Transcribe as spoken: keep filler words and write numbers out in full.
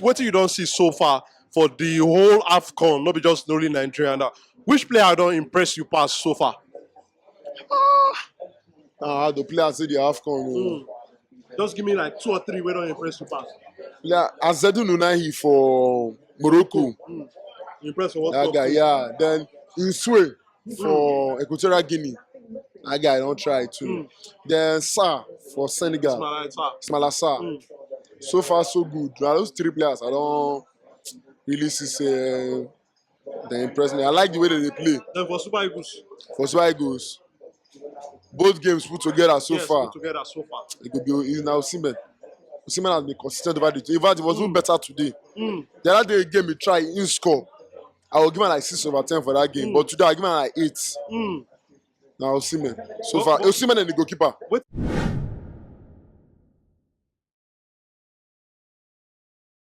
wetin you don see so far for the whole AFCON, no be just only Nigeria now, which player don impress you pass so far? Ah, the players say the AFCON. Oh. Just give me like two or three wey don impress you pass. Yeah, Azzedine Ounahi for Morocco. Impress for what That club? Guy, yeah. Then Nsue for Equatorial Guinea. That guy don't try too. Then Sarr for Senegal. Ismaila Sarr. Ismaila Sarr. So far, so good. Well, those three players, I don't really see say they impress me. I like the way that they play Then for Super Eagles. for Super Eagles. Both games put together so Yes, far, put together so far. it could be is now Osimhen. Osimhen has been consistent over the two. In fact, it was even better today. Mm. The other day game, he try in score. I will give him like six over ten for that game, Mm. But today I give him like eight. Mm. Now Osimhen. So But- far, but- Osimhen and the goalkeeper. Wait.